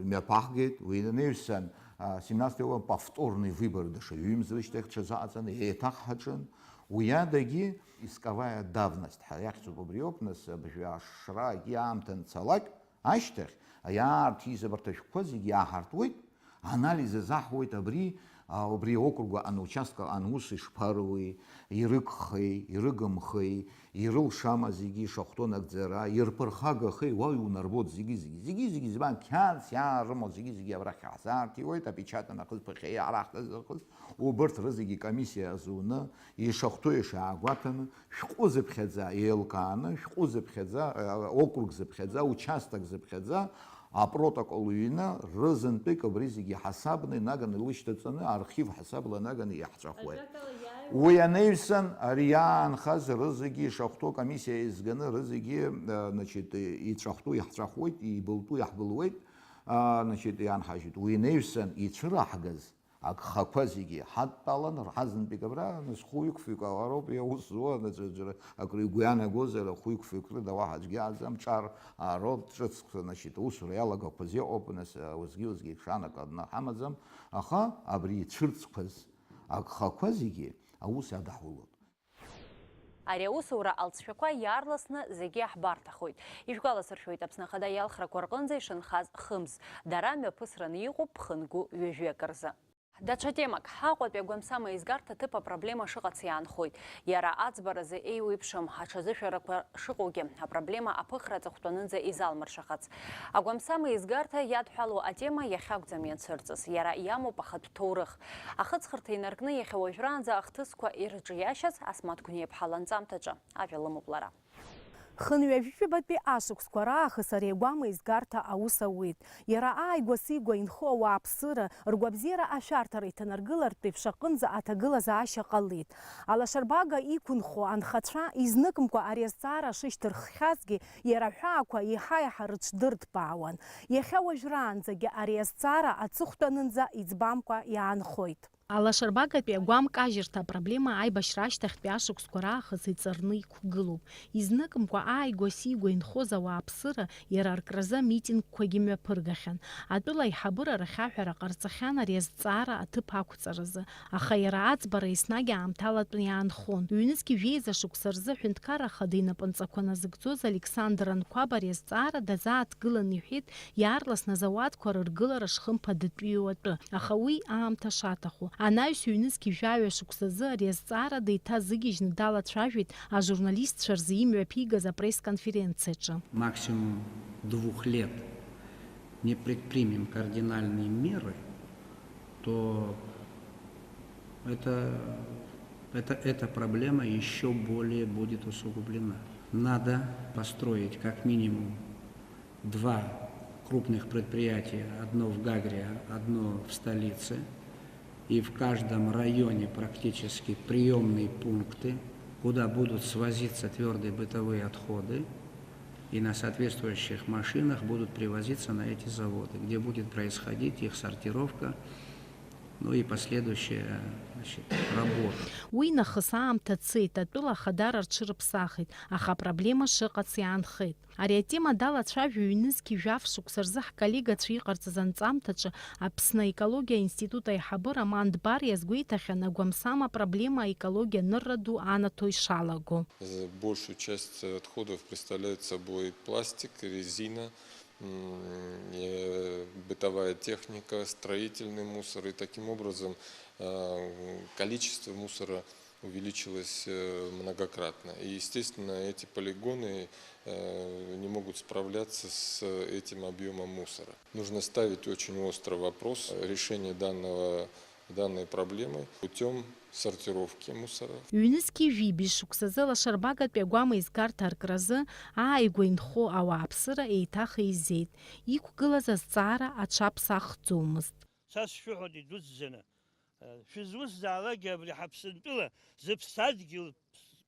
мҩаԥаҳгеит, уи анаҩсан, а, семнадцатый иуан повторный выбор даҽа ҩымз рышьҭахь ҽазыҟаҵаны еиҭах ҳаҿын. Уи адагьы исковая давность ҳәа иахьӡуп, убриоуп, нас, абыржәы ашра егьи аамҭа анцалак ашьҭахь, иаарҭиз абарҭ ашәҟәқәа зегьы иааҳартуеит, анализ азаҳуеит абри, а, убри аокруг аҟан, участок аҟан ус ишԥаруеи, ирыгхеи, ирыгымхеи, ирылшама зегьы ишахәҭоу анагӡара, ирԥырхагахеи, уа иунарбоит зегьы, зегьы, зегьы, зегьы, зегьы, зегьы, зегьы, зегьы, зегьы, зегьы абрахь иаҳзаартиуеит, апечатан ахызԥахьа иаарахҭазахыз, убырҭ рызегьы комиссиа азуны, ишахәҭоу ишаагәаҭаны, шәҟәы зыԥхьаӡа еилкааны, шәҟәы зыԥхьаӡа, э, округ зыԥхьаӡа, участок зыԥхьаӡа, апротокол ҩны, рызынтәык абри зегьы ҳасабны инаганы илышьҭаҵаны, архив ҳасабла наганы иаҳҵәахуеит. Ажәакала, иааиуа Уи анаҩсан, ари иаанхаз рызегьы ишахәҭоу комиссиа еизганы, рызегьы, э, значит, иҵәахтәу иаҳҵәахуеит, ибылтәу иаҳбылуеит, а, значит, иаанҳажьит. Уи анаҩсан ицәыраҳгаз агхақәа зегьы ҳадтәалан, рҳазынтәык абра, нас хәҩык-фҩык ауароуп иаус зуа, нас џьара акры игәы иаанагозар, хәҩык-фҩык рыда уаҳа аӡәгьы аӡам, ҿар аароуп, ҿыцк, значит, аусура иалагақәаз иҟоуп, нас, уеизгьы-уеизгьы ҽанак адны ҳамаӡам, аха абри ицәырҵқәаз агхақәа зегьы аус иадаҳулоит. Ари аусура алҵшәақәа иаарласны зегьы иаҳбарҭахоит. Ишәгәаласыршәоит, Аԥсны Ахада иалхрақәа рҟынӡа ишынхаз хымз. Дара мҩаԥысраны иҟоуп ԥхынгәы ҩажәи акы рзы. Даҽа темак, ҳаҟәатәи агәамсам еизгарҭа аҭыԥ апроблема шыҟац иаанхоит. Иара аӡбаразы еиуеиԥшым аҽазышәарақәа шыҟоугьы, апроблема аԥыхра аҵыхәтәанынӡа изалмыршахац. Агәамсам еизгарҭа иадҳәалоу атема иахьакәӡам ианцәырҵыз, иара иамоуп ахатә ҭоурых. Ахыҵхырҭа инаркны иахьа уажәраанӡа ахҭысқәа ирҿиашьаз Асмаҭ Гәниаԥҳа ланҵамҭаҿы ажәа лымоуп лара. Хынҩажәижәабатәи ашықәсқәа раахыс ари агәам еизгарҭа аус ауеит. Иара ааигәа-сигәа инхо ауааԥсыра, ргәабзиара ашәарҭара иҭанаргылартә еиԥш аҟынӡа аҭагылазаашьа ҟалеит. Алашарбага иқәынхо анхацәа изныкымкәа ари азҵаара шышьҭырххьазгьы, иара аҳәаақәа еиҳа-еиҳа рыҽдырҭбаауан. Иахьа уажәраанӡагьы ари азҵаара аҵыхәтәанынӡа иӡбамкәа иаанхоит. Алашарбагатәи агәам кажьырҭа апроблема аибашьра ашьҭахьтәи ашықәсқәа раахыс иҵарны иқәгылоуп. Изныкымкәа ааигәа-сигәа инхоз ауааԥсыра иара аркразы амитингқәагьы мҩаԥыргахьан. Атәыла аиҳабыра рахь аҳәара ҟарҵахьан ари азҵаара аҭыԥ ақәҵаразы, аха иара аӡбара еснагь аамҭалатәны иаанхон. Ҩнызқьи жәеиза шықәса рзы Аҳәынҭқарра Ахада инапынҵақәа назыгӡоз Александр Анқәаб ари азҵаара дазааҭгылан иҳәеит, иаарласны азауадқәа рыргылара шхымԥадатәиу атәы, аха уи аамҭа шаҭаху. Анаҩс ҩнызқьи жәаҩа шықәсазы ари азҵаара деиҭазыгьежьны далацәажәеит ажурналистцәа рзы имҩаԥигаз апресс-конференциаҿы. Максимум двух лет не предпримем кардинальные меры, то это, это, эта проблема ещё более будет усугублена. Надо построить как минимум два Крупных предприятий одно в Гагре, одно в столице. И в каждом районе практически приемные пункты, куда будут свозиться твердые бытовые отходы, и на соответствующих машинах будут привозиться на эти заводы, где будет происходить их сортировка, ну и последующая, значит, работа. Уи нахыс аамҭа цеит, атәыла ахадара рҽырыԥсахит, аха апроблема шыҟац иаанхеит. Ари атема далацәажәо ҩнызқьи жәаф шықәса рзы ҳколлегацәа иҟарҵаз анҵамҭаҿы Аԥсны аекологиа аинститут аиҳабы Роман Дбар иазгәеиҭахьан, агәамсам апроблема аекологиа анырра ду анаҭо ишалаго. Большую часть отходов представляют собой пластик, резина, м, э, бытовая техника, строительный мусор. И таким образом, э, количество мусора увеличилось, э, многократно. И, естественно, эти полигоны, э, не могут справляться с этим объёмом мусора. Нужно ставить очень остро вопрос решения данного, данной проблемы путём сортировки мусора. Ҩнызқьи жәибжь шықәсазы лашарбагатәи агәама еизгарҭа аркразы ааигәа инхо ауааԥсыра еиҭах еизеит. Иқәгылаз азҵаара аҽаԥсахӡомызт. Са сшәыҳәоит идуӡӡаны, шәызусҭзаалакгьы абри ҳаԥсынтәыла зыԥсадгьыл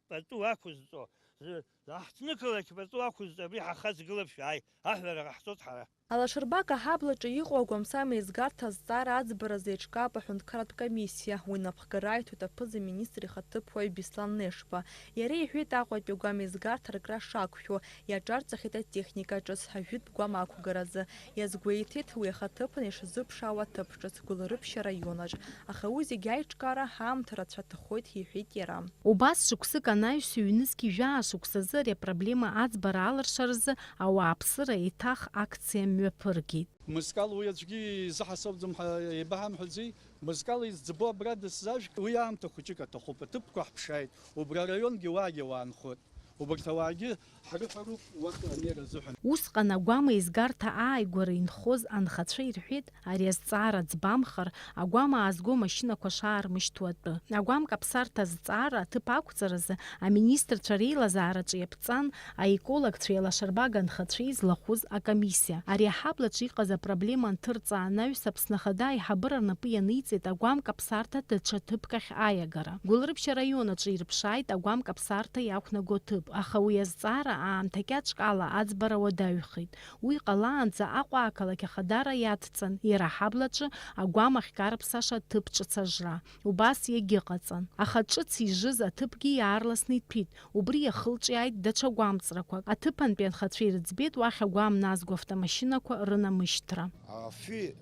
пату ақәызҵо, зы-, аҳҭнықалақь пату ақәызҵо абри ҳахаҵгылап, шәааи, аҳәара ҟаҳҵоит ҳара. Алашарбага аҳаблаҿы иҟоу агәамсам еизгарҭа азҵаара аӡбаразы еиҿкаап аҳәынҭқарратә комиссиа. Уи напхгара аиҭоит аԥыза-министр ихаҭыԥуаҩ Беслан Нешба. Иара иҳәеит, Аҟәатәи агәам еизгарҭа аркра шақәшәо, иаҿарҵахьеит атехника ҿыц ажәытә гәам ақәгаразы. Иазгәеиҭеит, уи ахаҭыԥан ишазыԥшаауа аҭыԥ ҿыц Гәылрыԥшь араионаҿ. Аха уи зегьы аиҿкаара аамҭа рацәа аҭахоит, иҳәеит иара. Убас шықәсык анаҩс, ҩнызқьи жәаа шықәсазы ари апроблема аӡбара алыршаразы ауааԥсыра еиҭах акциа мҩаԥыргеит. Мызкала уи аӡәгьы изыҳасабӡом ҳәа еибаҳамҳәаӡеи? Мызкала изӡбо абра дысзаажәг, уи аамҭа хәыҷык аҭахуп, аҭыԥқәа ҳԥшааит, убра араионгьы уаагьы уаанхоит. Убарҭ ауаагьы ҳрыҳәароуп урҭ анеира азыҳәан. Усҟан агәама еизгарҭа ааигәара инхоз анхацәа ирҳәеит, ари азҵаара ӡбамхар, агәама аазго амашьынақәа шаармышьҭуа атәы. Агәам каԥсарҭа азҵаара аҭыԥ ақәҵаразы аминистрцәа реилазаараҿы иаԥҵан, аекологцәеи алашарбага анхацәеи злахәыз акомиссиа. Ари аҳаблаҿы иҟаз апроблема анҭырҵаа анаҩс, Аԥсны Ахада аиҳабыра рнапы ианиҵеит агәам каԥсарҭа даҽа ҭыԥк ахь аиагара. Гәылрыԥшь араион аҿы ирыԥшааит агәам каԥсарҭа иақәнаго ҭыԥ, аха уи азҵаара аамҭа кьаҿк ала аӡбара уадаҩхеит. Уи ҟалаанӡа Аҟәа ақалақь ахадара иадҵан, иара аҳаблаҿы агәам ахькарыԥсаша ҭыԥ ҿыц ажра. Убас иагьыҟаҵан. Аха ҿыц ижыз аҭыԥгьы иаарласны иҭәит, убри иахылҿиааит даҽа гәамҵрақәак. Аҭыԥантәи анхацәа ирыӡбеит уахь агәам назго автомашьынақәа рынамышьҭра. Афҩы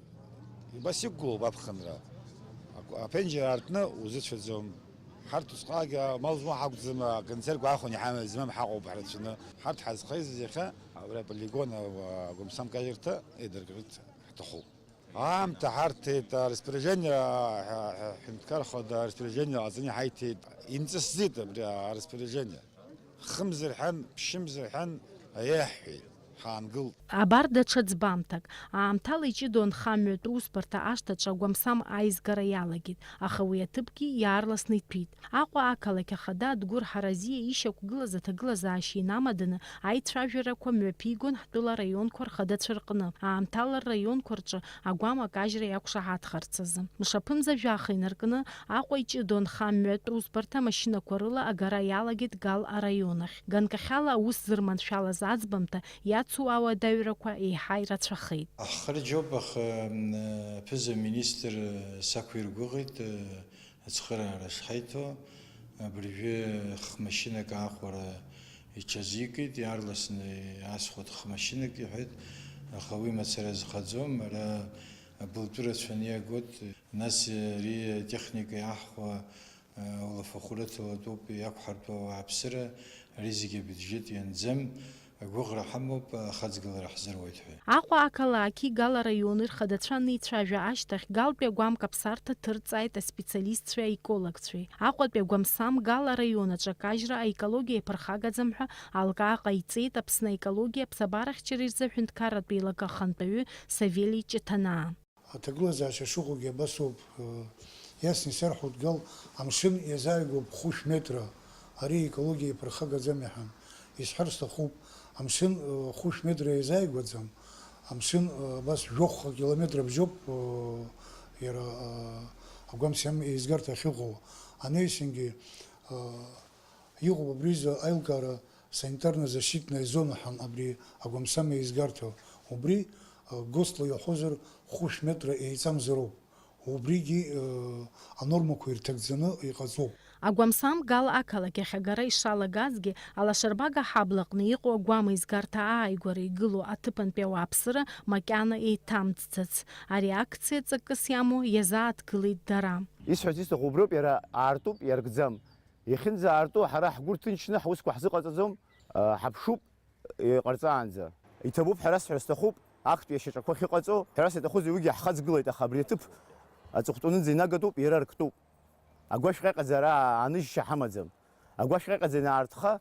убас иқәгылоуп аԥхынра. Аԥенџьыр аартны узыцәаӡом. Ҳарҭ усҟангьы амал змоу ҳакәӡам, аконсервқәа аахәаны иҳамаз змам ҳаҟоуп ҳрацәаны. Ҳарҭ ҳазхеизаз иахьа абри аполигон агәамсам кажьырҭа еидыркырц ҳҭахуп. Аамҭа ҳарҭеит, араспоряжение, ҳәынҭқар хада араспоряжение ҟаҵаны иҳаиҭеит. Имҵысӡеит абри араспоряжение. Хымзар ҳәан, ԥшьымзар ҳәан, еиҳҳәеит, ҳаангылт. Абар даҽа ӡбамҭак. Аамҭала иҷыдоу анхамҩатә усбарҭа ашҭаҿы агәамсам аизгара иалагеит, аха уи аҭыԥгьы иаарласны иҭәит. Аҟәа ақалақь ахада Адгәыр Ҳаразиа ишьақәгылаз аҭагылазаашьа инамаданы аицәажәарақәа мҩаԥигон ҳтәыла араионқәа рхадацәа рҟны, аамҭала рраионқәа рҿы агәам акажьра иақәшаҳаҭхарц азы. Мшаԥымза жәаха инаркны, Аҟәа иҷыдоу анхамҩатә усбарҭа машьынақәа рыла агара иалагеит Гал араион ахь. Ганкахьала аус зырманшәалаз аӡбамҭа иацу ауадаҩрақәа еиҳа ирацәахеит. Ҳхырџьоуп, аха, м, аԥыза-министр сақәиргәыӷит, ацхыраара шҳаиҭо, абыржәы хмашьынак аахәара иҽазикит, иаарласны иаасхәоит хмашьынак, иҳәеит, аха уи мацара зхаӡом, ара абылтәы рацәаны иагоит, нас ари атехника иаҳхәа, улафахәы рыҭалатәуп, иақәҳартәу ауааԥсыра, ари зегьы абиуџьет ианӡам. Агәыӷра ҳамоуп, ахаҵгылара ҳзыруеит ҳәа. Аҟәа ақалақьи Гал араиони рхадацәа аницәажәа ашьҭахь, Галтәи агәам каԥсарҭа ҭырҵааит аспециалистцәеи аекологцәеи. Аҟәатәи агәамсам Гал араион аҿы акажьра аекологиа иаԥырхагаӡам ҳәа алкаа ҟаиҵеит Аԥсны аекологиа аԥсабарахьчара рзы аҳәынҭқарратә еилакы ахантәаҩы Савели Ҷыҭанаа. Аҭагылазаашьа шыҟоугьы абас ауп, иацны исарҳәоит, Гал амшын иазааигәоуп хәышә метра, ари аекологиа иаԥырхагаӡам иҳәан. Исҳәар сҭахуп, амшын, хәышә метра иазааигәаӡам, Амшын, э, абас жәохәҟа километр абжьоуп, э, иара, э, агәамсам еизгарҭа ахьыҟоу. Анаҩсангьы, э, иҟоуп абри изы аилкаара санитарно-защитная зона ҳәа абри агәамсам еизгарҭа. Убри, э, ГОСТ-ла иаҳәозар, хәышә метра еиҵамзароуп. Убригьы, э, анормақәа ирҭагӡаны иҟаҵоуп. Агәамсам Гал ақалақь ахь агара ишалагазгьы, Алашарбага ҳаблаҟны иҟоу агәам еизгарҭа ааигәара игылоу аҭыԥантәи ауааԥсыра макьана еиҭамҵӡац. Ари акциа ҵакыс иамоу иазааҭгылеит дара. Исҳәарц исҭаху убриоуп, иара аартуп, иаркӡам. Иахьынӡаарту ҳара ҳгәы рҭынчны ҳусқәа ҳзыҟаҵаӡом, э, ҳаԥшуп, иҟарҵаанӡа. Иҭабуп ҳәа расҳәар сҭахуп, актәи ашьаҿақәа ахьыҟаҵо, ҳәа расҳәар сҭахузи, уигьы ҳхаҵгылеит, аха абри аҭыԥ аҵыхәтәанынӡа инагатәуп, иара арктәуп. Агәашә ҟьаҟьаӡа ара аныжьшьа ҳамаӡам. Агәашә ҟьаҟьаӡа инаартха,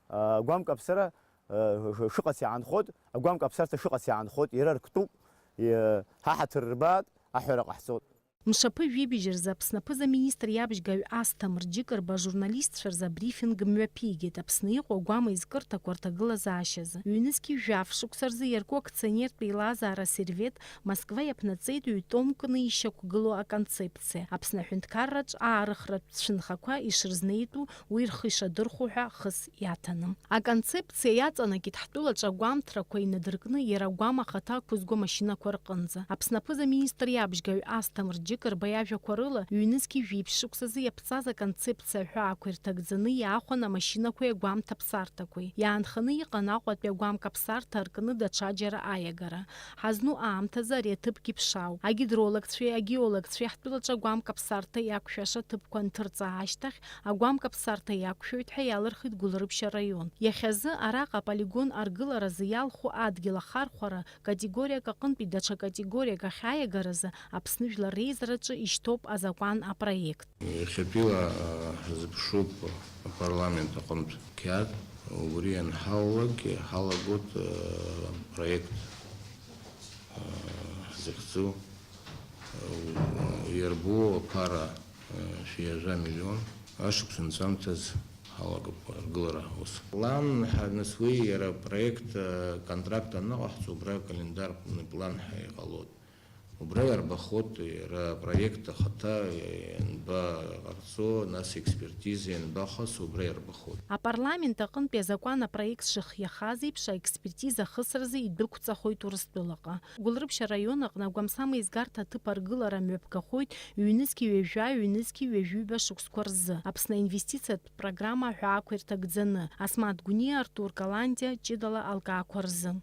агәам каԥсара, ш-, шыҟац иаанхоит, агәам каԥсарҭа шыҟац иаанхоит, иара арктәуп, ҳа ҳаҭыр рбаат, аҳәара ҟаҳҵоит. Мшаԥы жәибжь рзы Аԥсны аԥыза-министр иабжьгаҩ Асҭамыр Џьыкырба ажурналистцәа рзы абрифинг мҩаԥигеит Аԥсны иҟоу агәам еизкырҭақәа рҭагылазаашьазы. Ҩнызқьи жәаф шықәса рзы иарку акционертә еилазаара асервет Москва иаԥнаҵеит ҩ-томкны ишьақәгылоу аконцепциа, Аԥсны аҳәынҭқарраҿ аарыхратә цәынхақәа ишырзнеитәу уи рхы ишадырхәо ҳәа хыс иаҭаны. Аконцепциа иаҵанакит ҳтәылаҿы агәамҭрақәа инадыркны, иара агәам ахаҭа ақәызго амашьынақәа рҟынӡа. Аԥсны аԥыза-министр иабжьгаҩ Асҭамыр Џьыкырба иажәақәа рыла, ҩнызқьи жәиԥшь шықәсазы иаԥҵаз аконцепциа аҳәаақәа ирҭагӡаны иаахәан амашьынақәеи агәамҭаԥсарҭақәеи. Иаанханы иҟан Аҟәатәи агәам каԥсарҭа аркны даҽаџьара аиагара. Ҳазну аамҭазы ари аҭыԥгьы ԥшаауп. Агидрологцәеи агеологцәеи ҳтәылаҿы агәам каԥсарҭа иақәшәаша ҭыԥқәа анҭырҵаа ашьҭахь, агәам каԥсарҭа иақәшәоит ҳәа иалырхит Гәылрыԥшь араион. Иахьазы араҟа аполигон аргыларазы иалху адгьыл ахархәара категориак аҟынтәи даҽа категориак ахь аиагаразы Аԥсны Жәлар Реизараҿы ишьҭоуп азакәан апроект. Иахьатәиала, а, ҳзыԥшуп апарламент аҟынтә қьаад, убри анҳалалак, иҳалагоит, а, проект, а, ҳзыхьӡу, а, иарбоу аԥара, а, шәи ажәа миллион, ашықәс анҵәамҭаз ҳалагап аргылара ус. План, ҳа-, нас уи иара проект, а, контракт аныҟаҳҵо, убра акалендарный план ҳәа иҟалоит. Убра иарбахоит иара апроект ахаҭа ианбаҟарҵо, нас експертиза ианбахасо, убра иарбахоит. Апарламент аҟынтәи азакәан апроект шыхиахаз еиԥш, аекспертиза ахысразы идәықәҵахоит Урыстәылаҟа. Гәылрыԥшь араион аҟны агәамсам еизгарҭа аҭыԥ аргылара мҩаԥгахоит ҩнызқьи ҩажәа, ҩнызқьи ҩажәиба шықәсқәа рзы, Аԥсны аинвестициатә программа аҳәаақәа ирҭагӡаны, Асмаҭ Гәниа, Артур Каландиа, ҷыдала алкаақәа рзы.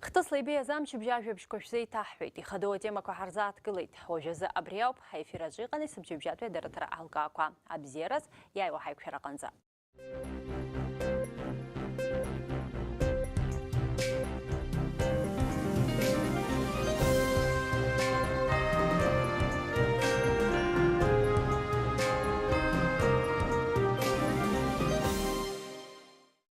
Хҭысла ибеиаз амчыбжь ажәабжьқәа шәзеиҭаҳҳәеит, ихадоу атемақәа ҳарзааҭгылеит. Уажәазы абри ауп ҳаефир аҿы иҟан есымчыбжьатәи адырраҭара аҳәынҭқарра. Абзиараз, иааиуа ҳаиқәшәара аҟынӡа.